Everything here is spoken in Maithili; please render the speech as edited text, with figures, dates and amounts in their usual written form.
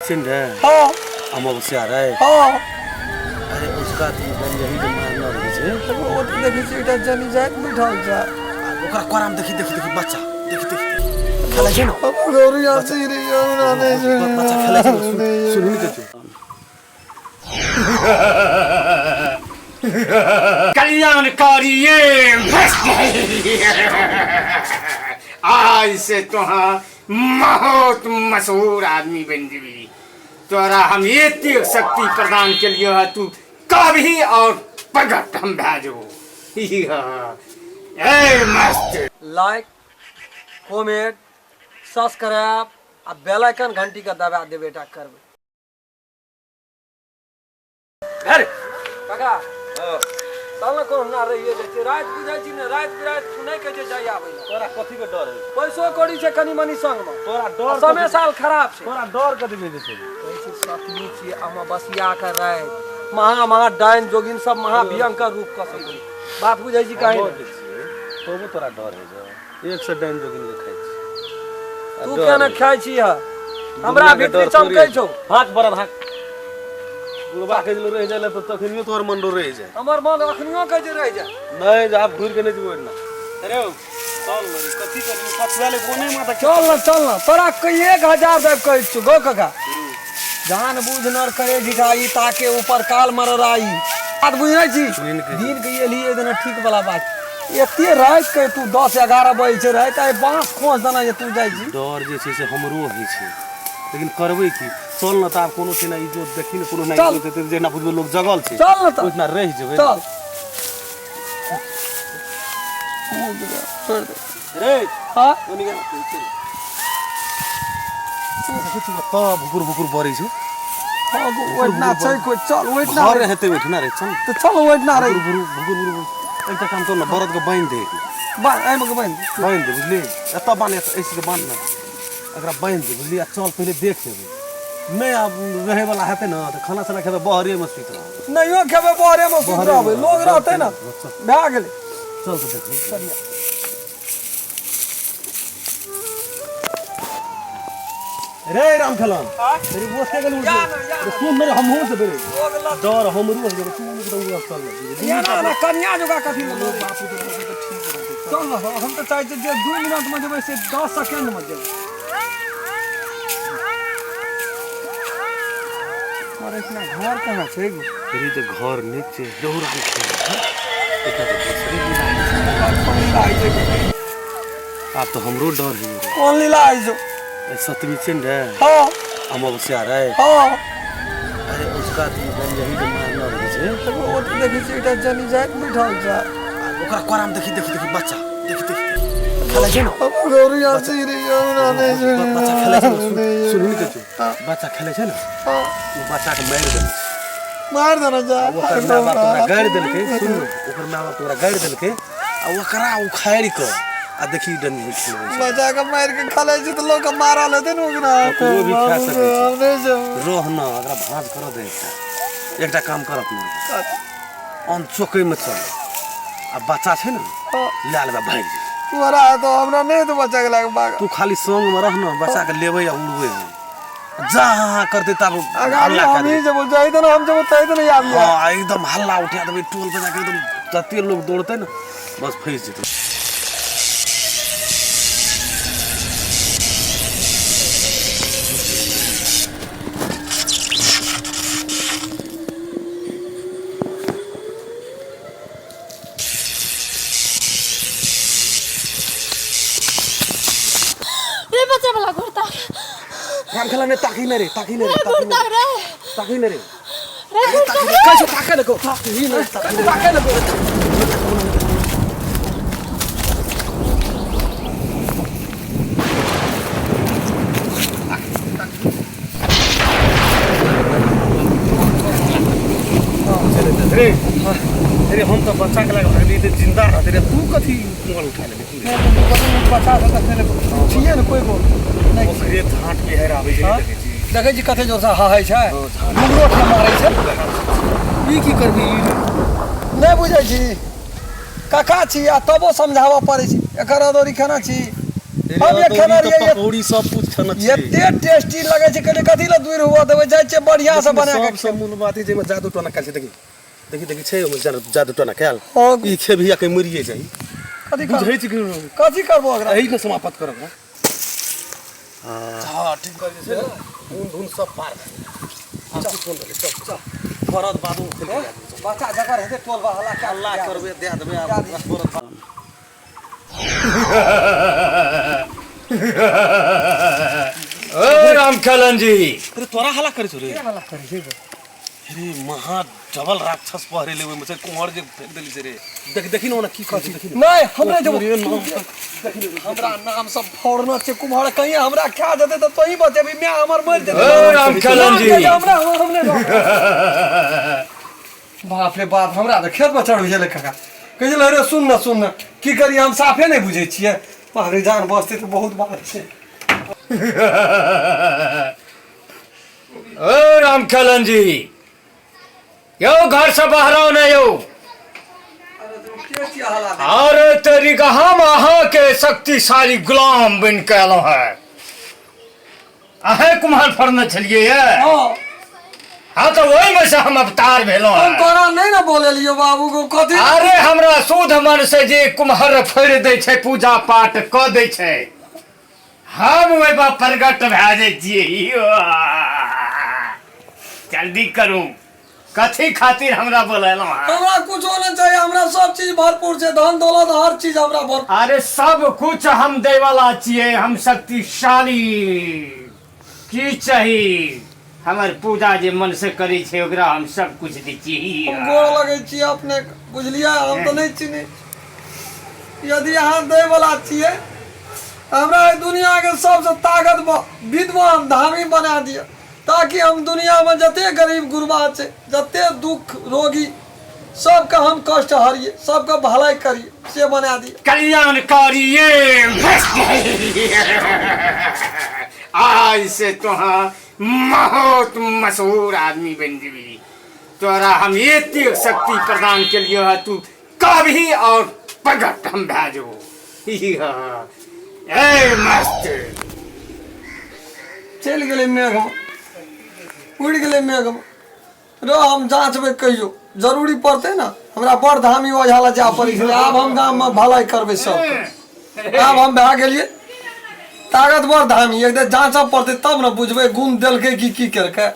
छै ने हाँ। अमावस्या रे। हाँ। अरे उसका तू बन यही जे मारना रहै छै। ओ तऽ देखै छी एकटा जनी जाइत बैठल छै। आ ओकरा कोरामे देखी देखी देखी बच्चा देखी देखी खेलै छै ने। गौरी हँसी रे, हमरा नहि छै। बच्चा खेलै छै ने, सुनही ने कहै कल्याणकारी ये आज से तोहा बहुत मशहूर आदमी बन जेबी। तोरा हम एतेक शक्ति प्रदान के लिए है, तू कभी और प्रगट हम भए जेबो। ए मस्त। लाइक, कमेंट, सब्सक्राइब आ बेल आइकन घंटी के दबा देबे टा करबै। अरे काका, चल ने, कहुना रहिए जाइ छियै। राति बुझै छी ने, राति बिराति नहि कहै छै जाइ आबै लए। तोरा कथी के डर है? पैसो कौड़ी छै कनि मनि संगमे। तोरा डर समय साल खराब छै। तोरा डर कथी के छै? कहै छी सतमी छियै अमावस्या के राति, महा महा डाइन जोगिन सब महा भयंकर रूप कसै छै। बात बुझै छी काहे हमरो नहि? के छियै तबो तोरा डर है जो एक सौ डाइन जोगिन के खाइ छी। आ तू डर केना है। खाइ छी है? हमरा दुनिया के भीतरी डर चमकै थोड़े। छौ। भाग बड़ा भाग। बुढ़बा के जे रहि जाय तऽ तखनियो तोहर मन रहि जाय। हमर मन अखनियो कहै छै रहि जाय। नहि जे आब घुरि के नहि जेबो ओहिना। अरे चल ने रे, कथी करबी पछुआ ले कोने माथा। चल न, चल न, तोरा के 1000 देब कहै छियौ गौ काका। जान बुझ नर करे ढिठाई, ताके ऊपर काल मरराई। बात बुझै छी? सुनि के। दिन के एली एक दिना ठीक वाला बात। एते राति के तू 10-11 बजे छै राति, आइ बाँस खोस देना जे तू जाइ छी। डर जे छै से हमरो होइ छै, लेकिन करबै की? चल न तऽ आब कोनो छै ना ई जो देखी ने कोनो ना चल। इजोत हेतै जेना बुझबै लोक जगल छै। चल न तऽ। ओहिना रहि जेबै। चल। छोड़ दे। रे। हाँ? ओनी गेल। देखै छी तऽ भुकुर भुकुर बरै छै। हाँ गो, ओहिना छै कोइ, चल ओहिना। घर हेतै ओहिठिना रे, चल। तऽ चल ओहिना रे। भुकुर भुकुर भुकुर भुकुर। एकटा काम कर न, बरद के बान्हि दे। एहिमे के बान्हि दे। बान्हि दे बुझली, एतऽ बान्ह, एहिसँ बान्ह न, एकरा बान्हि दे बुझली। आ चल पहिले देख लेबै। नहि आब रहै वाला हेतै ने तऽ खाना साना खेबै बहरेमे सुति रहबै। नहियो खेबै बहरेमे सुति बहरेमे रहबै, लोग रहतै ने। चल। भए गेलै। चल तऽ देखी। चलिए। रे राम खेलन, तेरी बोस के गेलू? या ना, या ना। सुन मेरे, हमहूँ से बेरे लोग लग डर हमरो हो गेल। तू एकदम चल। या ना ना, कनिया जोगा कथी लग चल न। हम तऽ चाहै छियै जे 2 मिनट मे जेबै से 10 सेकेंड मे जेबै। और इतना घर कहाँ छै गो? तेरी तऽ घर नीक छै रहु। राम खेलन, एकटा तऽ दोसरे लीला होइ छै। कोन लीला होइ छै गो? आब तऽ हमरो डर होइ रे। कोन लीला होइ छौ? ए सतमी छै ने रे। हाँ। अमावस्या रे। हाँ। अरे उसका तू बन यही जे मारना रहै छै। ओ तऽ देखै छी एकटा जनी जाइत बैठल छै। आ ओकरा कोरामे देखी देखी देखी बच्चा देखी देखी खेलै छै ने। गौरी हँसी रे, हमरा नहि छै। बच्चा खेलै छै ने, सुनही ने कहै छियौ, बच्चा खेलै छै ने, ओ बच्चाके मारि देने छै। मार देना जा। ओकर माय बाप ओकरा गारि देलकै। सुन ने, ओकर माय बाप ओकरा गारि देलकै आ ओकरा उखाड़ि कऽ आ देखी डनी होइ खेलबै छै। बच्चा के मारि के खेलै छै तऽ लोक के मारल हेतै ने ओकरा। ओकरो भी खा सकै छै। हम नहि छै। रह न, एकरा भाँज करऽ दे। एकटा एकटा काम कर, अपना अन चौकैमे चल आ बच्चा छै ने लए लेबै, भागि जेबै। तोरा तो हमरा नहि तो बच्चा के लागे भाग। तू खाली संगमे रह न, बच्चाके लेबै आ उड़बै हम। जा हाँ हाँ करतै तब अगाड़ी हल्ला कए हम ही देबै। जब जाइ तऽ हम जब तै तऽ याद हाँ, आ एकदम हल्ला उठा देबै टोल पे जाके, एकदम जते लोग दौड़तै ने बस फँसि जेतै। रे बच्चा वाला घुरता। राम खेला ने, ताकी ने रे, ताकी ने रे। रे ताकी घुरता ने रे, ताकी ने रे। रे घुरता रे। कैसे ताके लगो? ताकी ने, ताकी ने। ताके लगो। रे अरे हम तऽ बच्चा के लग भागली तऽ जिंदा रहते रे, तू कथी मोबाइल उठा लेबे तू रे? बच्चा सब देखै ले छियै ने कोइ को नहि। ओकरे झाँट बिहार आबै छै। हाँ? नहि देखै छी? देखै छी कते जोरसँ हहै छै। हाँ, झाँट। डुमरो के मारै छै। ई की करबी ई? नहि बुझै छी काका छी आ तबो समझाबऽ पड़ै छै। एकर अदौरी केना छी? हम ये खेने अदौरी रहियै तऽ पकौड़ी सब कुछ खेने छियै एते टेस्टी लगै छै कहलियै कथी लए दूर हुआ देबै जाइ छियै बढ़िआँ से बना सब कऽ सब मूल बात है जाहिमे जादू टोना कयल छै देखी देखी देखी छै ओहिमे जादू जादू टोना कयल हँ। ई खेबही आ कहीं मरिए जाही कथी करबो बुझै छी कि कथी करबो ओकरा एही ने समाप्त करब ने हँ ठीक कर जे छै ने धुन धुन सब पार भए गेलै। आब कुछो नहि रहलै, सब चल फरद बादो खेल के आदमी सब। बच्चा जकर हेतै टोल बा हल्ला कए हल्ला करबै दए देबै आब दए दिही। फरद बाद ओ रामखेलन जी अरे तोरा हल्ला करै छौ रे हल्ला करै छै गो? अरे महा डबल राक्षस पहरे ले ओहिमे छै कुम्हर जे फेंक देली छै रे देख देखी ने ओना की करै छै देखी ने नहि हमरे जब रे नाम हमरा नाम सब फोड़ना छै कुम्हर कहीं हमरा खा जेतै तऽ तोही बचेबी माय हमर मरि जेतै ओ रामखेलन जी हमरा हम नहि रहब। बाप रे बाप हमरा तऽ खेतमे चढ़बै छलै काका कहै छलै अरे सुन ने सुन ने की करियै हम साफे नहि बुझै छियै बाप रे जान बचतै तऽ बहुत बात छै ओ रामखेलन जी यौ घर से बाहर आउ ने यौ अरे तेरी का हम अहाँ के शक्तिशाली गुलाम बनि के एलहुँ है अहें कुम्हार फड़ने छलियै ये हँ हाँ तऽ ओहिमे से हम अवतार भेलहुँ हम हैं। तोरा नहि ने बोलेलियौ बाबू को कथी अरे हमरा शुद्ध मन से जे कुम्हर फोड़ि दै छै पूजा पाठ कऽ दै छै हम ओहि पर प्रगट भए जाइ छियै जल्दी करू कथी खातिर हमरा बोलेलहुँ हँ हमरा कुछो नहि चाहिए हमरा सब चीज भरपूर छै धन दौलत हर चीज हमरा भरपूर अरे सब कुछ हम दै वाला छियै हम शक्तिशाली की चाही हमर पूजा जे मन से करै छै ओकरा हम सब कुछ दै छियै हम गोर लगै छी अपने बुझलियै हम तऽ नहि चिन्है यदि अहाँ दै वाला छियै तऽ हमरा एहि दुनियाके सबसँ ताकत विद्वान धामी बना दिअ ताकि हम दुनियामे जते गरीब गुरबा छै जते दुख रोगी सबके हम कष्ट हरियै सबके भलाई करियै से बना दिअ कल्याणकारी आज से तोहा बहुत मशहूर आदमी बन जेबी तोरा हम एतेक शक्ति प्रदान केलियो है तू कभी और प्रगट हम भए जेबो ए मस्त चलि गेलै मेघमे उड़ि गेलै मेघमे रह हम जाँचबै कहियो जरूरी पड़तै ने हमरा बड़ धामी ओझा लग जाय पड़ै छलै आब हम गाममे भलाइ करबै सबके आब हम भए गेलियै ताकतवर धामी एक बेर जाँचऽ पड़तै तब ने बुझबै गुण देलकै कि की केलकै।